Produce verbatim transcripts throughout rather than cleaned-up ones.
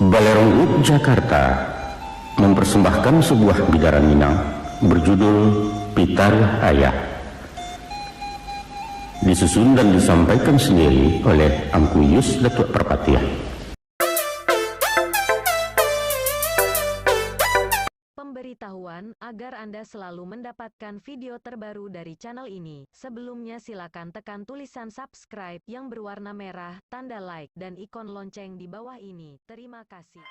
Balerong Group Jakarta mempersembahkan sebuah bidaran Minang berjudul Pitaruah Ayah. Disusun dan disampaikan sendiri oleh Angku Yus Datuak Parpatiah. Pemberitahuan, agar Anda selalu mendapatkan video terbaru dari channel ini, sebelumnya silakan tekan tulisan subscribe yang berwarna merah, tanda like, dan ikon lonceng di bawah ini. Terima kasih.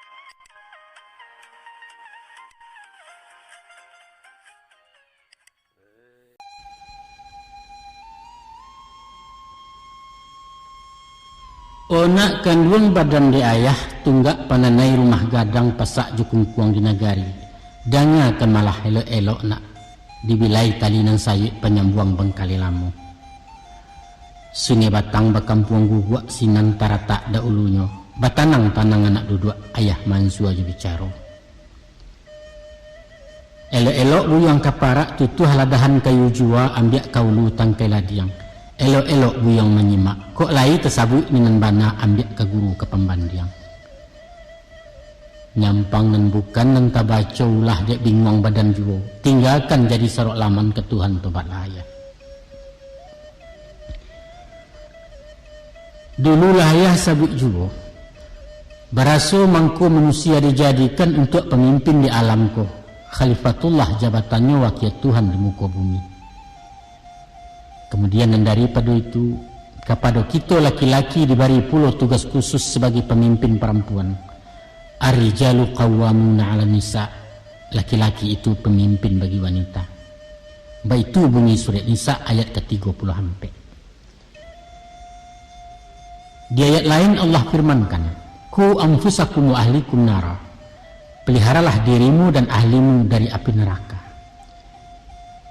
O nak kanduang badan dek ayah, tunggak pananai rumah gadang, pasak jo kungkuang di nagari. Dangakan malah elok-elok nak, dibilai tali nan sayuik panyambuang bangkalai lamo. Sungai Batang bakampuang guguak, sinan taratak daulunyo, batanang-tanang anak duduak, ayah mansua jo bicaro. Elok-elok buyuang ka parak, tutuah ladahan kayu juo, ambiak ka ulu tangkai ladiang. Elok-elok buyuang manyimak, kok lai tasabuik nan bana, ambiak ka guru ka pambandiang. Nyampang nan bukan nan tabaco, ulah dek binguang badan juo, tinggakan jadi sarok laman, ka Tuhan tobatlah ayah. Dulu lah ayah sabuik juo, baraso mangko manusia dijadikan untuak pamimpin di alam ko, khalifatullah jabatannyo, wakia Tuhan di muko bumi. Kamudian nan daripado itu, kapado kito laki-laki dibari pulo tugas khusus sabagai pamimpin parampuan. Ar-rijalu qawwamuna 'alan nisa, laki-laki itu pamimpin bagi wanita. Baitu bunyi surat Nisa ayat katigo puluah ampek. Di ayat lain Allah firmankan, "Qu anfusakum wa ahlikum nara." Peliharalah dirimu dan ahlimu dari api neraka.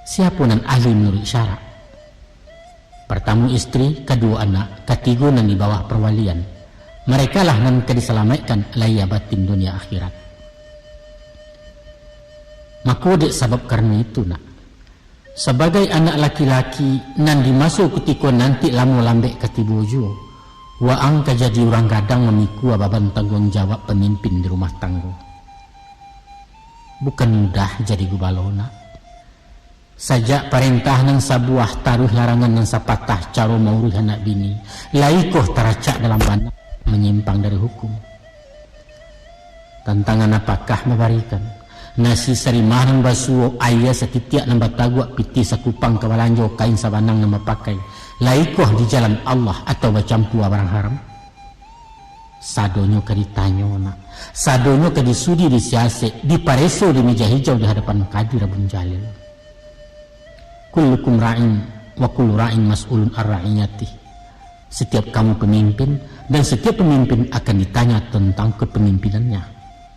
Siapo nan ahli manuruik syarak? Partamo istri, kaduo anak, katigo nan di bawah parwalian. Marekalah nan ka disalamaikkan lahia batin dunia akhirat. Mako, dek sabab karano itu, nak, sabagai anak laki-laki nan di maso kutiko nanti lamo lambek ka tibo juo, waang ka jadi urang gadang mamikua baban tangguang jawab pamimpin di rumah tanggo. Bukan mudah jadi gubalo, nak. Sajak parentah nan sabuah, taruih larangan nan sapatah, caro mauruih anak bini, lai koh taracak dalam bana, manyimpang dari hukum. Tantangan apakah mabarikan? Nasi sarimah nan basuo, aia satitiak nan bataguak, pitih sakupang ka balanjo, kain sabanang nan bapakai, lai koh di jalan Allah atau bacampua barang haram? Sadonyo ka ditanyo, nak. Sadonyo ka disudi, disiasek, dipareso di meja hijau di hadapan Kadi Rabun Jalil. "Kullukum ra'in, wa kullu ra'in mas'ulun ar ra'iyatih." Setiap kamu pemimpin, dan setiap pemimpin akan ditanya tentang kepemimpinannya.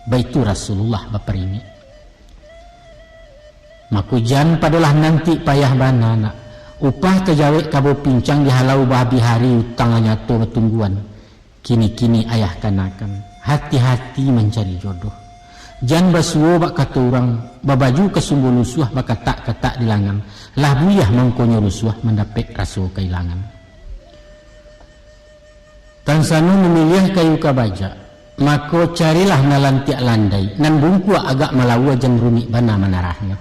Baitu Rasulullah baparingek. Mako, jan padolah nanti payah bana, nak. Upah tajawek kabo pincang, dihalau bahabih hari, utang lah nyato batungguan. Kini-kini ayah kanakan, hati-hati mancari jodoh. Jan basuo bak kato urang, babaju kasumbo lusuah, bakatak-katak di langan. Lah buyah mangkonyo rusuah, mandapek raso kailangan. Tansano mamiliah kayu ka bajak, mako carilah nan lantiak landai, nan bungkuak agak malaua, jan rumik bana manarahnyo.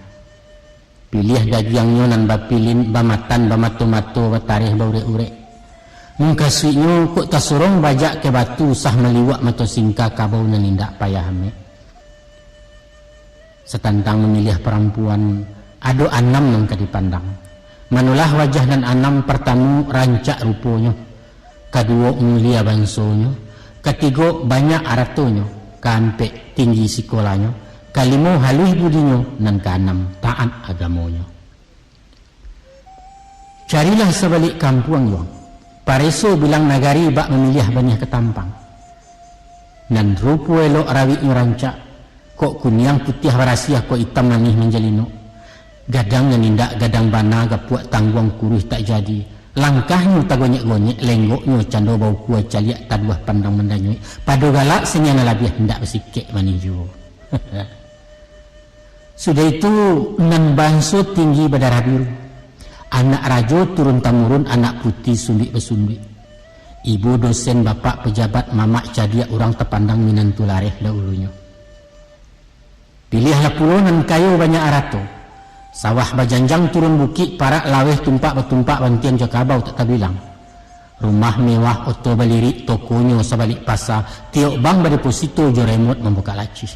Piliah dagiangnyo nan bapilin, bamatan, bamato-mato, batareh, baurek-urek. Mungkasuiknyo kok tasorong bajak ka batu, usah maliwak mato singka, kabau nan indak payah amek. Satantang mamiliah parampuan, ado anam nan ka dipandang. Manolah wajah nan anam, partamo, rancak ruponyo. Kaduo, mulia bansonyo. Katigo, banyak aratonyo. Kaampek, tinggi sikolanyo. Kalimo, haluih budinyo. Nan kaanam, taat agamonyo. Carilah sabalik kampuang, Yuang. Pareso bilang nagari bak mamiliah baniah katampang. Nan rupo elok rawiknyo rancak, kok kuniang putiah barasiah, kok itam manih manjalinok. Gadang nan indak gadang bana, gapuak tangguang kuruih tak jadi. Langkahnyo tagonyek-gonyek, lenggoknyo cando baukua, caliak taduah pandang mandanyuik. Pado galak sanian nan labiah, indak basikek manih juo. Sudah itu, nan banso tinggi badarah biru. Anak rajo turun-tamurun, anak puti sunduik-basunduik. Ibo dosen, bapak pejabat, mamak cadiak, urang tapandang minantu lareh dahulunyo. Piliahlah pulo nan kayo banyak arato. Sawah bajanjang turun bukik, parak laweh tumpak batumpak, bantian jo kabau tak tabilang. Rumah mewah, oto balirik, tokonyo sabalik pasa, tiok bank badeposito jo remot mambukak laci.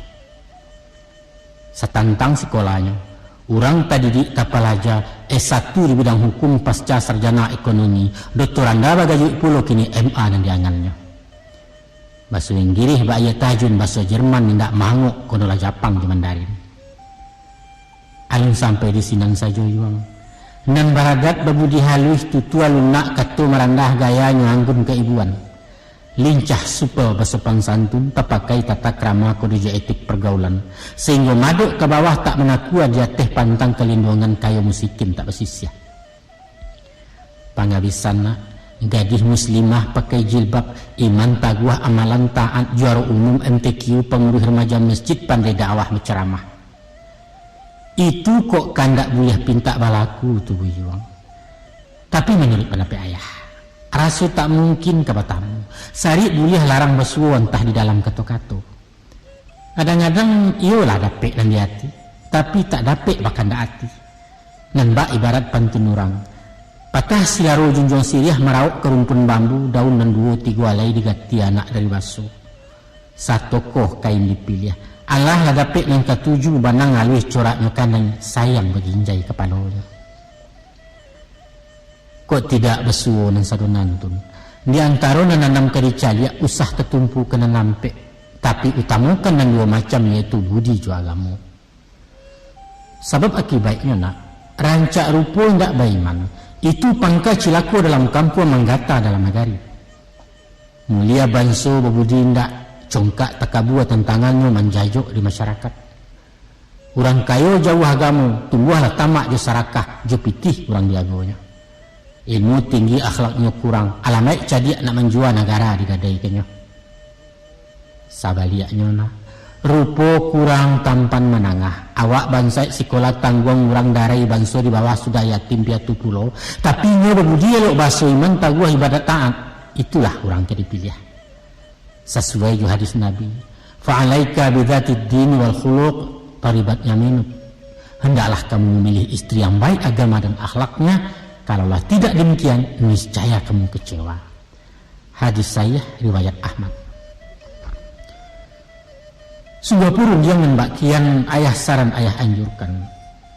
Satantang sikolahnyo, urang tadidik tapalaja S satu di bidang hukum, pasca sarjana ekonomi, doktoranda bagajuik pulo kini M A nan diangannyo. Baso Inggirih bak aia tajun, baso Jerman indak mangok, konolah Japang jo Mandarin. Alun sampai di sinan sajo, Yuang. Nan baradat babudi haluih, tutua lunak, kato marandah, gayanyo anggun kaibuan. Lincah supel basopan santun, tapakai tata krama, kode jo etik pergaulan, sahinggo madok ka bawah tak manakua, di ateh pantang kalindongan, kayo musikin tak basisiah. Pangabisan nak, gadih muslimah pakai jilbab, iman taguah amalan taat, juaro umum M T Q, panguruih remaja masjid, pandai dakwah bacaramah. Itu kok kandak buliah pintak balaku tu, Buyuang. Tapi manuruik pandapek ayah, raso tak mungkin ka batamu. Sarik buliah larang basuo antah di dalam kato-kato. Kadang-kadang iyolah dapek nan di ati, tapi tak dapek bakandak ati. Nan bak ibarat pantun urang, patah silaro junjuang siriah, marawok ka rumpun bambu, daun nan duo tigo alai digati anak dari baso. Satokoh kain dipiliah, alah lah dapek nan katuju, banang aluih coraknyo kanai, sayang baginjai kapalonyo. Kok tidak basuo nan sado nantun? Di antaro nan anam ka dicaliak, usah tatumpu ka nan ampek, tapi utamokan nan duo macam, yaitu budi jo agamo. Sabab akibaiknyo nak, rancak rupo indak baiman, itu pangka cilako dalam kampuang, manggata dalam nagari. Mulia banso babudi indak, congkak takabua tantangannyo, manjajok di masyarakat. Urang kayo jauah agamo, tumbuahlah tamak jo sarakah, jo pitih urang diagonyo. Ilmu tinggi, akhlaknyo kurang, alamaik cadiak, nak manjua nagara digadaikannyo. Sabaliaknyo nah, rupo kurang tampan manangah, awak bansaik sikolah tangguang, urang darai banso di bawah, sudah yatim piatu pulo, tapi inyo babudi elok baso, iman taguah, ibadat taat, itulah urang ka dipiliah. Sasuai jo hadis Nabi, "Fa'alaika bidzatid dini wal khuluq, taribat yaminuk." Hendaklah kamu memilih istri yang baik agama dan akhlaknya, kalaulah tidak demikian, niscaya kamu kecewa. Hadis sahih riwayat Ahmad. Sungguah pun rundiang nan bak kian ayah saran ayah anjurkan.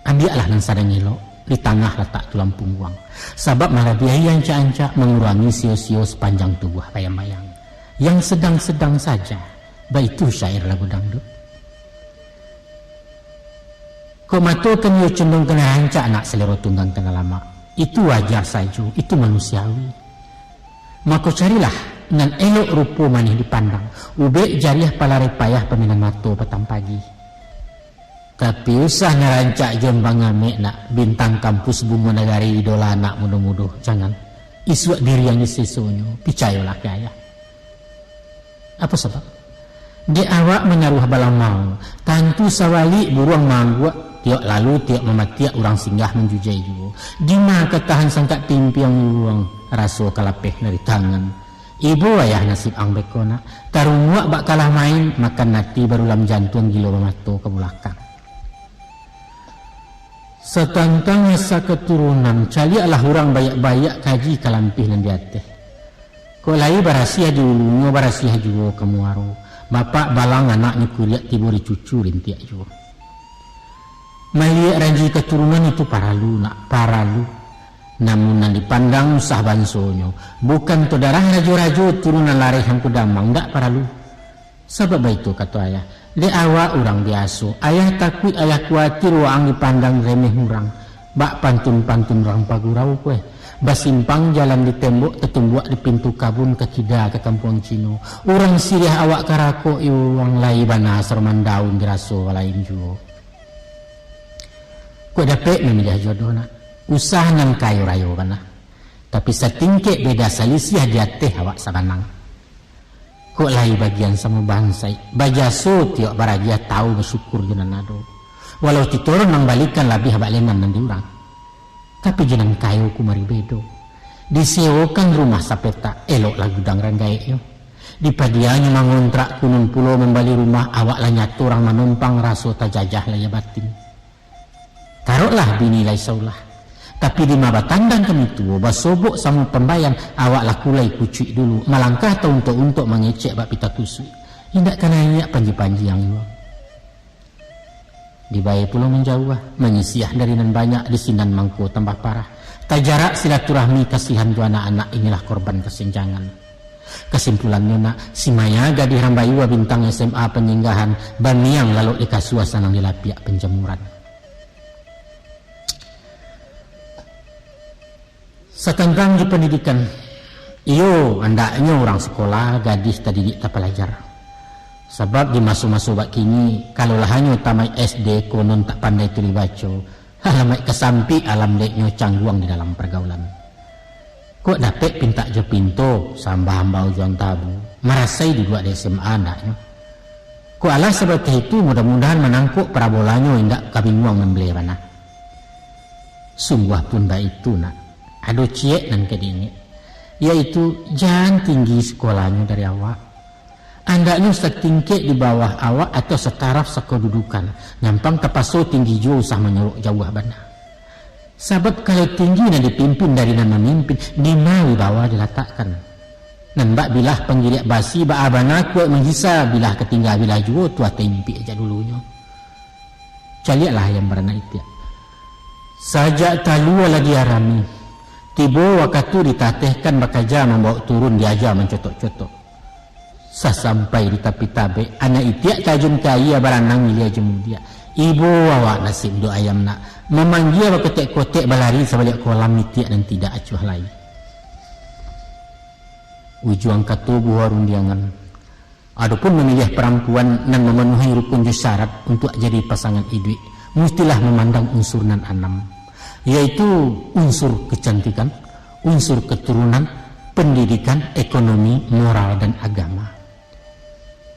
Ambiaklah nan sadang elok, di tangah latak tulang pungguang. Sabab malabiahi ancak-ancak, mangurangi sio-sio sapanjang tubuah bayang-bayang. Yang sedang-sedang saja, baitu syair lagu dangdut. Kok mato kan iyo condong ka nan rancak, nak salero tunggang ka nan lamak. Itu wajar sajo, itu manusiawi. Mako carilah nan elok rupo manih dipandang, ubek jariah palarai payah, paminan mato patang pagi. Tapi usah nan rancak jo nan bangamek nak, bintang kampus bungo nagari, idola anak mudo-mudo, jangan. Isuak diri yang disesonyo, picayolah ka ayah. Apo sabab? Dek awak manaruah balamau, tantu sabalik buruang maangguak, tiok lalu tiok mamatiak urang singgah manjujai juo. Dima ka tahan sangkak timpiang buruang, raso ka lapeh dari tangan. Ibo ayah nasib ang beko nak, tarunguak bak kalah main, makan ati barulam jantuang, gilo bamato ka bulakang. Satantang asa katurunan, caliaklah urang baiak-baiak, kaji ka lampih nan di ateh. Kok lai barasiah di ulunyo, barasiah juo ka muaro. Bapak balang anaknyo kuriak, tibo di cucu rintiak juo. Maliek ranji katurunan itu paralu, nak, paralu. Namun nan dipandang usah bansonyo, bukan tu darah rajo-rajo, turunan lareh angku damang, ndak paralu. Sabab baitu kato ayah, dek awak urang biaso, ayah takuik, ayah kuatir waang dipandang remeh urang, bak pantun-pantun urang pagurau kueh. Basimpang jalan di tembok, tatumbuak di pintu kabun, ka kida ka kampuang Cino. Urang siriah awak karakok, iyo urang lai bana saroman daun, diraso lain juo. Kok dapek mamiliah jodoh nak, usah nan kayo rayo bana. Tapi satingkek beda salisiah, di ateh awak sabanang. Kok lai bagian samo bansaik, bajaso tiok baragiah, tau basyukur jo nan ado. Walau titoron nan balikan, labiah bak leman nan di urang. Tapi jo nan kayo kumari bedo. Disewokan rumah sapetak, eloklah gudang rang gaeknyo. Dipadianyo mangontrak, kunun pulo mambali rumah, awak lah nyato urang manompang, raso tajajah lahia batin. Taroklah bini lai saulah. Tapi dima batandang kami tuo, basobok samo pambayang, awak lah kulai kucuik dulu, malangkah tauntok-untok mangecek bak pita kusuik. Indak ka naiak panji-panji ang juo. Dibae pulo manjauah, manyisiah dari nan banyak, di sinan mangko tambah parah. Tajarak silaturahmi, kasihan jo anak-anak, inilah korban kasenjangan. Kasimpulannyo nak, si Maya gadih rang bayua, bintang S M A panyinggahan, baniang lalok di kasua, sanang di lapiak panjamuran. Satantang jo pandidikan, iyo, andaknyo urang sikola, gadih tadidik tapalajar. Sabab di maso-maso bak kini, kalau lah hanyo tamaik S D, konon tak pandai tulis baco, alamaik kasampik alam deknyo, cangguang di dalam pargaulan. Kok dapek pintak jo pinto, sambah ambau jo antabu, marasai duduak di S M A andaknyo. Kok alah sabateh itu, mudah-mudahan manangkok parabolanyo, indak kabinguang mambele bana. Sungguah pun baitu nak, ado ciek nan ka diingek, yaitu jan tinggi sikolahnyo dari awak. Andaknyo satingkek di bawah awak atau sataraf sakodudukan, nyampang tapaso tinggi juo, usah manyorok jauah bana. Sabab kalau tinggi nan dipimpin dari nan mamimpin, dima wibawa dilatakkan. Nan bak bilah panggiriak basi, baa bana kuaik manggisa, bilah ka tingga bilah juo, tu ateh impik jak dulunyo. Caliaklah ayam baranak itiak. Sajak talua lah diarami, tibo wakatu ditatehkan bakaja, mambaok turun diaja mancotok-cotok. Sasampai di tapi tabek, anak itiak tajun ka aia, baranang ilia jo mudiak. Ibo awak nasib dek ayam nak, mamanggia bakotek-kotek, balari sabaliak kolam, itiak nan tidak acuah lai. Ujuang kato buah rundiangan. Adopun mamiliah parampuan nan mamanuhi rukun jo syarat untuak jadi pasangan iduik, mustilah mamandang unsur nan anam, yaitu unsur kecantikan, unsur keturunan, pendidikan, ekonomi, moral, dan agama.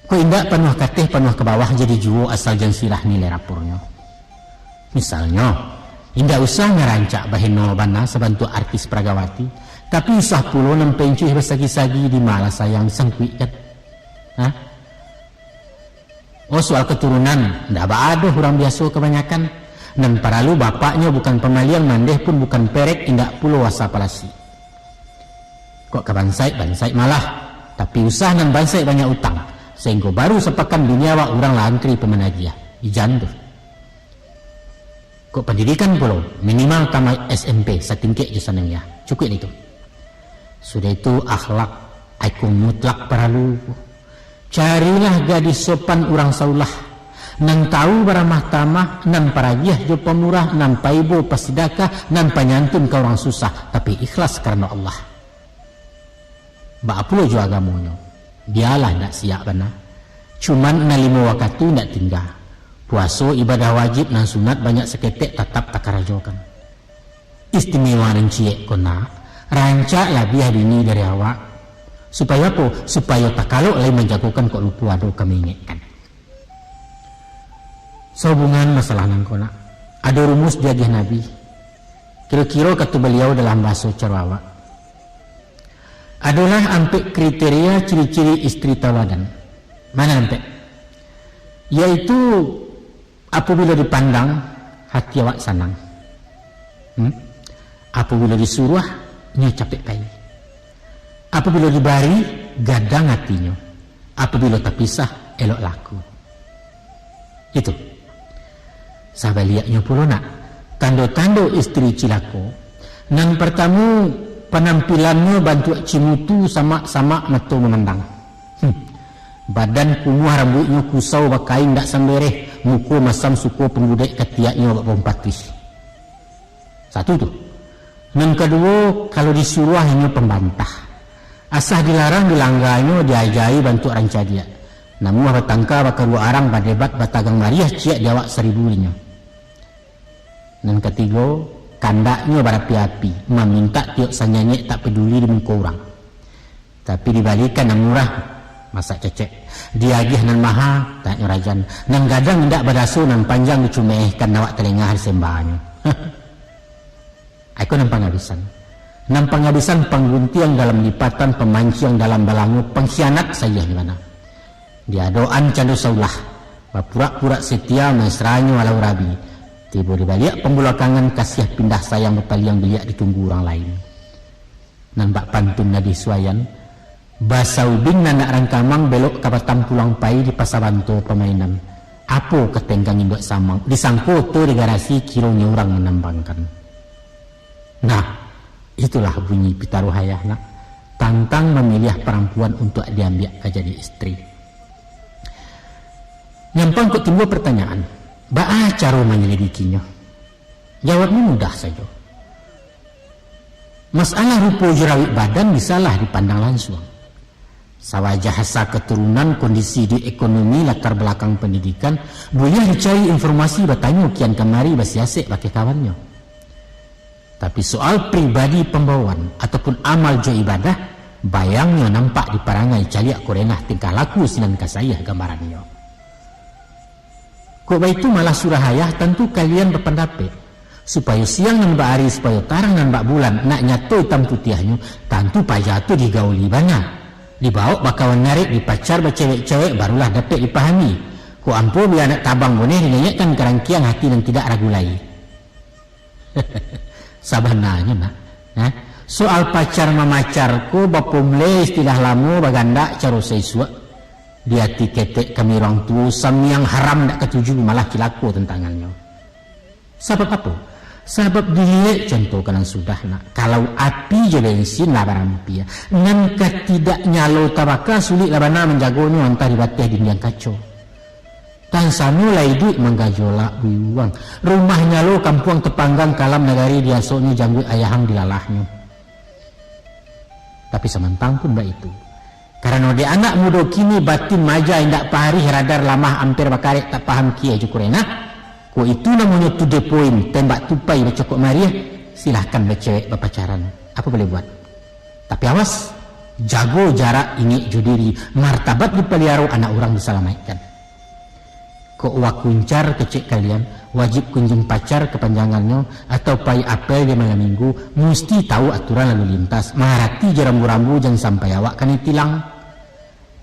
Kok indak panuah kateh, panuah ka bawah jadi juo, asal jan silah nilai rapornyo. Misalnyo, indak usah ngarancak baheno bana sabantuak artis Pragawati, tapi usah pulo nan pencuih basagi-sagi, di malah sayang disangkuikkan. Hah? Oh, soal keturunan, ndak baa doh, urang biaso kabanyakan. Nan paralu bapaknyo bukan pamaliang, mandeh pun bukan perek, indak pulo asa palasi. Kok ka bansaik, bansaik malah. Tapi usah nan bansaik banyak utang, sahinggo baru sapakan bini awak urang lah antri pamanagiah. Ijan tu. Kok pandidikan pulo, minimal tamaik S M P satingkek jo sanawiyah. Cukuik itu. Sudah itu, akhlak, iko mutlak paralu. Carilah gadih sopan urang saulah, nan tahu baramah tamah, nan paragiah jo pamurah, nan paibo pasidakah, nan panyantun ka urang susah, tapi ikhlas karano Allah. Baa pulo jo agamonyo, bialah indak siak bana. Cuman nan limo wakatu indak tingga. Puaso ibadah wajib, nan sunat banyak saketek tatap takarajokan. Istimewa nan ciek ko nak, rancak labiah dini dari awak. Supayo apo? Supayo takalok lai manjagokan, kok lupo ado ka maingekkan. Sahubungan masalah nan ko nak, ado rumus diagiah Nabi. Kiro-kiro kato baliau dalam bahaso caro awak. Adolah ampek kriteria ciri-ciri isteri tauladan. Mano ampek? Yaitu, apabilo dipandang, hati awak sanang. Hmm? Apabilo disuruah, nyo capek pai. Apabilo dibari, gadang atinyo. Apabilo tapisah, elok laku. Itu. Sabaliaknyo pulo nak, tando-tando isteri cilako, nan partamo, panampilannyo bantuak cimutu, samak-samak mato mamandang. Hmm. Badan kumuah, rambuiknyo kusau bakain dak sambereh, muko masam suko pangudek, katiaknyo bak bawang patuih. Satu tu. Nan kaduo, kalau disuruah inyo pambantah. Asah dilarang dilangganyo, diajai bantuak rancadiak. Namuah batangka bakaruak arang, badebat batagang mariah, ciek di awak saribu inyo. Nan katigo, kandaknyo barapi-api, mamintak tiok sanyanyek, tak paduli di muko urang. Tapi dibalikan nan murah, masak cecek. Diagiah nan maha, tak nyo rajan. Nan gadang indak badaso, nan panjang dicumehkan, awak talengah disembahnyo. Aiko nan pangabisan. Nan pangabisan pangguntiang dalam lipatan, pamanciang dalam balango, pangkhianat saiyah di mana. Di adokan cando saulah, bapurak-purak setia mesranyo alau rabi, tibo di baliak pambulakangan kasiah pindah sayang bapaliang biliak ditunggu urang lain. Nan bak pantun Nadih Suayan, basaubing nan nak rangkamang belok ka Batam pulang pai di Pasa Banto pamainan. Apo ka tenggang induak samang, disangko oto di garasi kironyo urang manambangkan. Nah, itulah bunyi pitaruah ayah nak, tantang mamiliah parampuan untuak diambiak ka jadi istri. Nyampang kok timbua partanyaan, baa caro manyalidikinyo? Jawabnyo mudah sajo. Masalah rupo jo rawik badan bisalah dipandang lansuang. Sawajah asa katurunan, kondisi di ekonomi, latar balakang pandidikan, buliah dicari informasi, batanyo kian kamari, basiasek bakeh kawannyo. Tapi soal pribadi pambawaan ataupun amal jo ibadah, bayangnyo nampak di parangai, caliak kurenah tingkah laku sinan ka saiyah gambarannyo. Kok baitu malah surah ayah, tantu kalian bapandapek, supayo siang nan bak ari, supayo tarang nan bak bulan, nak nyato itam putiahnyo, tantu paja tu digauli bana. Dibawok bakawan narik, dipacar bacewek-cewek, barulah dapek dipahami. Kok ampo bia anak tabang boneh, dinenyekkan ka rangkiang hati nan tidak ragu lai. Sabananyo, nak, eh, soal pacar mamacar ko bapomle istilah lamo, bagandak caro saisuak. Di ati ketek kami urang tuo, samiang haram dak katuju, malah cilako tantangannyo. Sabab apo? Sabab diliek contoh ka nan sudah, nak. Kalau api jo bensin lah barampia, nan ka tidak nyalo tabaka, sulik lah bana manjagonyo, antah di bateh dindiang kaco. Tansano lah iduik manggajolak buiwang. Rumah nyalo kampuang tapanggang, kalam nagari diasoknyo, jangguik ayahang dilalahnyo. Tapi samantang pun baitu, karano dek anak mudo kini batin maja indak parih, radar lamah, amper bakarek, tak paham kieh jo kurenah, kok itu namonyo to the point, tembak tupai bacokok mariah, silahkan bacewek bapacaran. Apo boleh buat? Tapi awas, jago jarak, ingek jo diri, martabat dipaliaro, anak urang disalamaikkan. Kok wakuncar kecek kalian, wajib kunjung pacar kapanjangannyo, atau pai apel di malam minggu, musti tahu aturan lalu lintas, maarati jo rambu-rambu, jan sampai awak kanai tilang.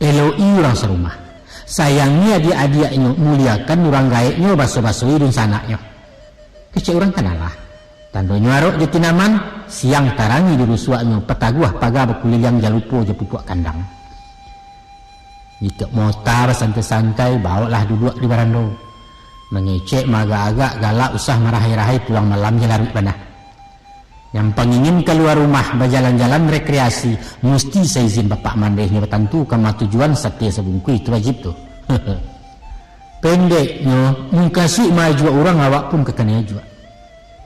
Elok-i urang sarumah, sayangi adiak-adiaknyo, muliakan urang gaeknyo, baso-basoi dunsanaknyo. Kecek urang kan alah, tandonyo arok jo tinaman, siang tarangi di rusuaknyo, pataguah paga bakuliliang, jan lupo jo pupuak kandang. Jikok mota basantai-santai, bawoklah duduak di barando. Mangecek maagak-agak, galak usah marahai-rahai, pulang malam jo laruik bana. Nyampang ingin kalua rumah, bajalan-jalan rekreasi, musti saizin bapak mandehnyo, batantu ka ma tujuan, sate sabungkuih, itu wajib tu. Pendeknyo, mukasuik maajuak urang, awak pun ka kanai ajuak.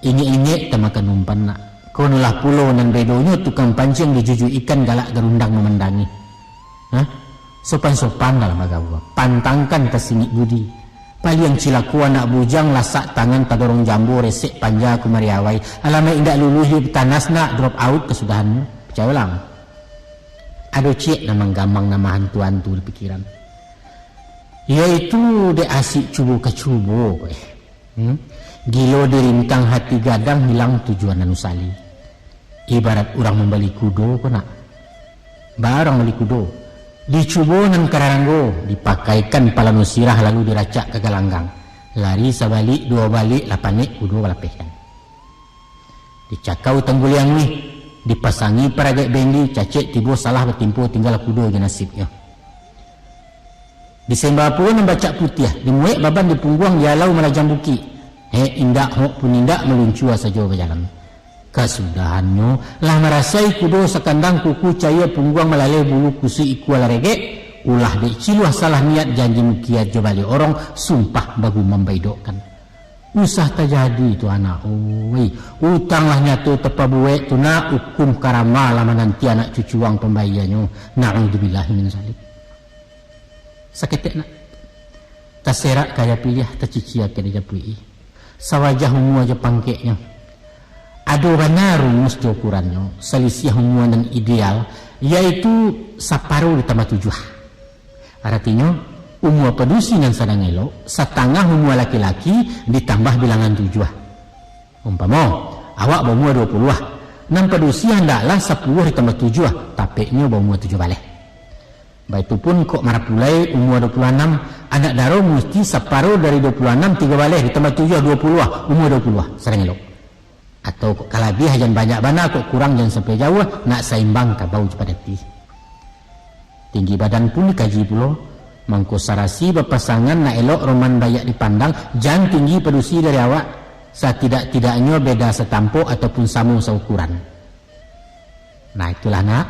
Ingek-ingek tamakan umpan nak. Konolah pulo nan bedonyo, tukang panciang dijujuik ikan, galak garundang mamandangi. Hah? Sopan-sopan dalam bagaua, pantangkan tasingik budi. Paliang cilako anak bujang, lasak tangan tadorong jambo, resek panja kumari awai. Alamaik indak luluih di tanas nak, drop out kasudahannyo. Picayolah. Ado ciek nan manggamang, nan mahantu-hantu di pikiran. Yaitu dek asik cubo ka cubo, eh. Hmm? Gilo dirintang hati gadang, hilang tujuan nan usali. Ibarat urang mambali kudo ko nak. Baa urang bali kudo? Dicubo nan kararanggo, dipakaikan palano sirah, lalu diracak ka galanggang. Lari sabalik, duo balik, lah panek, kudo balapehkan. Dicakau tangguliang wih, dipasangi paragaik bendi, cacek tibo salah batimpo, tinggal kudo jo nasibnyo. Disemba pulo nan bacak putiah, dimuek baban di pungguang, dialau malajang bukik. Hek indak, hok pun indak, maluncua sajo bajalan. Kasudahannyo, lah marasai kudo sakandang, kuku caia pungguang malaleh, bulu kusuik ikua lah regek, ulah dek ciluah salah niat, janji mukiat jo baliak orong, sumpah bagumam baidokkan. Usah tajadi tu anak, oi. Utang lah nyato tapabuek tu nak, ukum karama lah mananti anak cucuang pambayianyo. Na'udzubillahi min zalik. Saketek nak. Taserak ka aia piliah, tacicia ka aia japuik. Sawajah umua jo pangkeknyo. Ado bana rumus jo ukurannyo, salisiah umua nan ideal, yaitu saparo ditambah tujuah. Aratinyo, umua padusi nan sadang elok, satangah umua laki-laki ditambah bilangan tujuah. Umpamo, awak baumua duo puluah, Nan padusi handaklah sapuluah ditambah tujuah, tapeknyo baumua tujuah baleh. Baitu pun kok marapulai umua dua puluah anam, anak daro musti saparo dari dua puluah anam tigo baleh ditambah tujuah, dua puluah, umua dua puluah, sadang elok. Atau kok ka labiah jan banyak bana, kok kurang jan sampai jauah, nak saimbang kabau jo padati. Tinggi badan pun dikaji pulo, mangko sarasi bapasangan nak elok roman baiak dipandang, jan tinggi padusi dari awak, satidak-tidaknyo beda satampok ataupun samo saukuran. Nah, itulah, nak.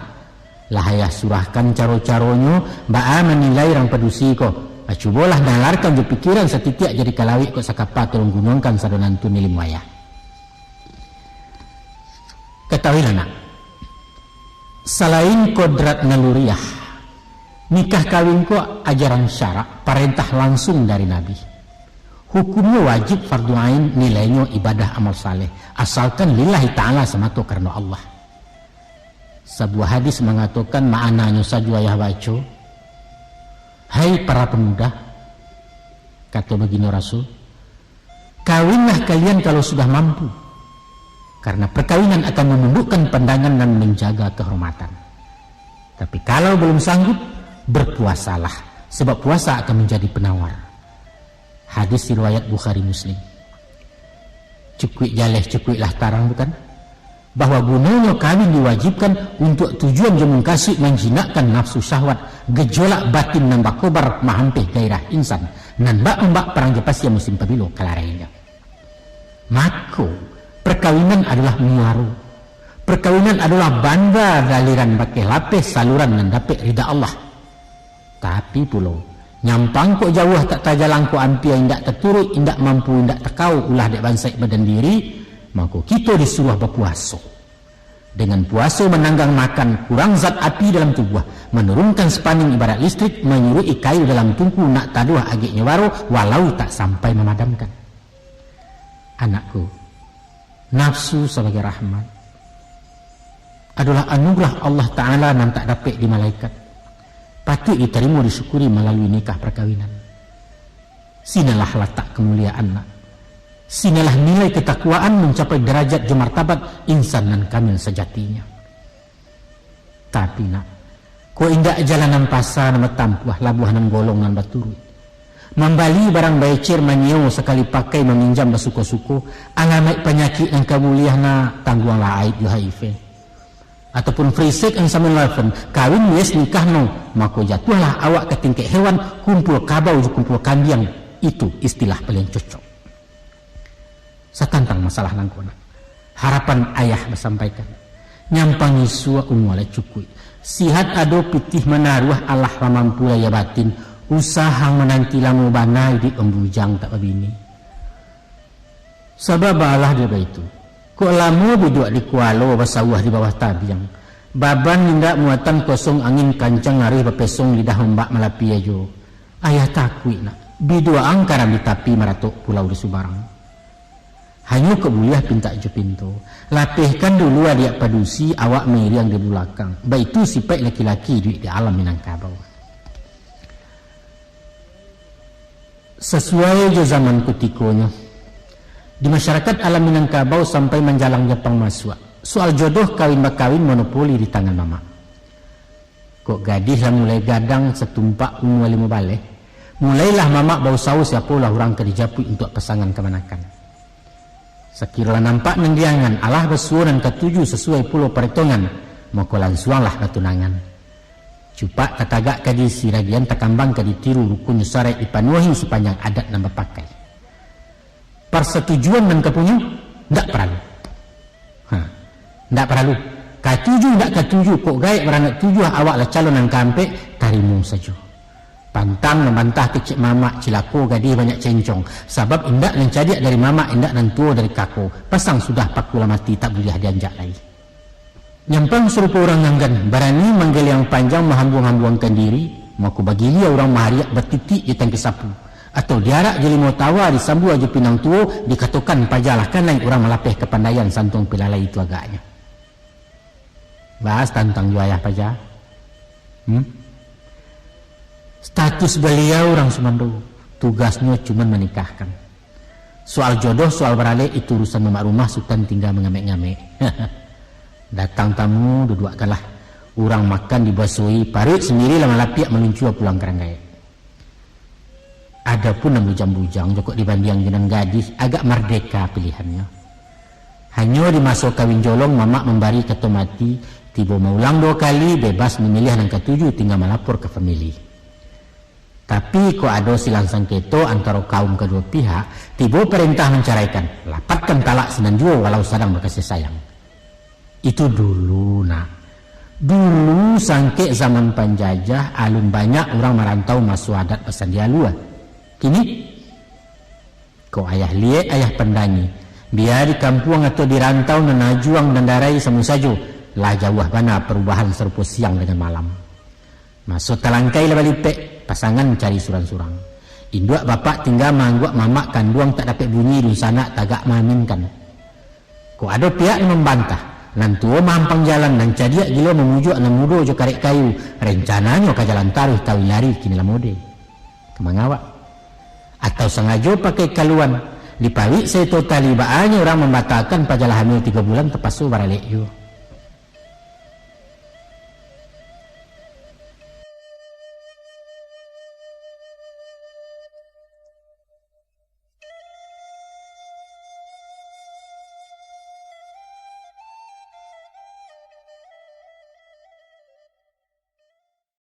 Lah ayah surahkan caro-caronyo, baa manilai urang padusi ko. Ah, cubolah nalarkan jo pikiran satitiak jadi kalawik kok sakapa tolong gunuangkan sadonantun ilmu ayah. Katahuilah, nak. Salain kodrat naluriah, nikah kawin ko ajaran syarak, parentah langsung dari Nabi. Hukumnyo wajib, fardu ain, nilainyo ibadah amal saleh, asalkan lillahi ta'ala, samato karano Allah. Sabuah hadis mangatokan, maknanyo sajo ayah baco, "Hai para pemuda," kato baginda Rasul, "kawinlah kalian kalau sudah mampu, karena perkawinan akan menundukkan pandangan dan menjaga kehormatan. Tapi kalau belum sanggup, berpuasalah, sebab puasa akan menjadi penawar." Hadis riwayat Bukhari Muslim. Cukuik jaleh, cukuiklah tarang, bukan? Bahwa gunonyo kawin diwajibkan untuak tujuan jo mungkasuik manjinakkan nafsu syahwat, gejolak batin nan bakobar mahampeh gairah insan, nan bak ombak parang jo pasia musim pabilo kalarainyo. Mako, perkawinan adolah muaro. Perkawinan adolah banda daliran bakeh lapeh saluran nan dapek rida Allah. Tapi pulo, nyampang kok jauah tak tajalang, kok ampia indak taturuik, indak mampu, indak takao ulah dek bansaik badan diri, mako kito disuruah bapuaso. Dengan puaso mananggang makan, kurang zat api dalam tubuah, manurunkan spaning ibarat listrik, manyuruik kayu dalam tungku nak taduah ageknyo baro, walau tak sampai mamadamkan. Anakku, nafsu sabagai rahmat adolah anugerah Allah Ta'ala nan tak dapek di malaikat. Patuik ditarimo, disyukuri malalui nikah parkawinan. Sinalah latak kamuliaan, nak. Sinalah nilai katakwaan mancapai darajat jo martabat insan nan kamil sajatinyo. Tapi, nak, kok indak jalanan pasa nan batampuah, labuah nan golong nan baturuik. Mambali barang baecer, manyiewo sakali pakai, maminjam basuko-suko, alamaik panyakik nan ka buliah, nak, tangguanglah aib jo H I V. Ataupun free sex and seven eleven, kawin yes nikah no, mako jatuahlah awak ka tingkek hewan, kumpul kabau jo kumpul kambiang, itu istilah paliang cocok. Satantang masalah nangko, nak, harapan ayah basampaikan, nyampang isuak umua lah cukuik, sihat ado pitih manaruah, alah lah mampu lahia batin, usahang mananti lamo bana iduik pambujang tak babini. Sabab alah dek baitu, kok lamo biduak di kualo, basawah di bawah tabiang, baban indak muatan kosong, angin kancang aruih bapesong, lidah ombak malapi ajo. Ayah takuik, nak, biduak ang karam di tapi, maratok pulau di subarang. Hanyo kok buliah pintak jo pinto, lapehkan dulu adiak padusi, awak mairiang di bulakang. Baitu sipaik laki-laki iduik di alam Minangkabau. Sasuai jo zaman kutikonyo, di masyarakat alam Minangkabau sampai manjalang Japang masuak, soal jodoh kawin-bakawin monopoli di tangan mamak. Kok gadih lah mulai gadang satumpak umua limo baleh, mulailah mamak bausaho siapolah urang ka dijapuik untuak pasangan kamanakan. Sakiro lah nampak nan diangan, alah basuo nan katuju sasuai pulo paretongan, mako lansuanglah batunangan. Cupak tatagak ka diisi, ragian takambang ka ditiru, rukun jo saraik dipanuahi, sapanjang adat nan bapakai. Parsatujuan nan ka punyo, ndak paralu. Ha, ndak paralu. Katuju ndak katuju, kok gaek baranak tujuah, awak lah calon nan kaampek, tarimo sajo. Pantang mambantah kecek mamak, cilako gadih banyak cencong. Sabab indak nan cadiak dari mamak, indak nan tuo dari kako. Pasang sudah paku lah mati, tak buliah dianjak lai. Nyampang sarupo urang anggan, barani manggeliang panjang, mahambuang-hambuangkan diri, mako bagilia urang mahariak batitik jo tangkai sapu, atau diarak jo limo tawa, disambua jo pinang tuo, dikatokan paja lah kanai, urang malapeh kapandaian, santuang pilalai itu agaknyo. Bahas tantang jo ayah paja. Hmm? Status baliau urang sumando, tugasnyo cuman manikahkan. Soal jodoh, soal baralek, itu urusan mamak rumah, Sutan tingga mangamek-ngamek. Datang tamu, duduakkanlah. Urang makan dibasuahi, paruik sandiri lah malapiak maluncua pulang ka ranggaek. Adopun nan bujang-bujang, jokok dibandiang jo nan gadih, agak mardeka pilihannyo. Hanyo di maso kawin jolong, mamak mambari kato mati, tibo maulang duo kali, bebas mamiliah nan katuju, tingga malapor ka famili. Tapi, kok ado silang sangketo antaro kaum kaduo pihak, tibo parentah mancaraikan, lapatkan talak sinan juo walau sadang bakasih sayang. Itu dulu, nak. Dulu, sangkek zaman panjajah, alun banyak urang marantau maso adat basandia alua. Kini, kok ayah liek, ayah pandangi, bia di kampuang atau di rantau, nan ajuang nan darai samo sajo, lah jauah bana parubahan sarupo siang dangan malam. Maso talangkai lah balipek, pasangan cari surang-surang. Induak bapak tingga maangguak mamak kanduang tak dapek bunyi, dunsanak tagak maaminkan. Kok ado pihak nan mambantah, nan tuo maampang jalan, nan cadiak gilo mamujuak nan mudo jo karek kayu, rencananyo ka jalan taruih, kawin lari kini lah mode. Ka mangawak? Atau sangajo pakai kaluan, dipawik saito tali, baanyo urang mambatahkan, pajalah hamil tigo bulan tapaso baralek juo.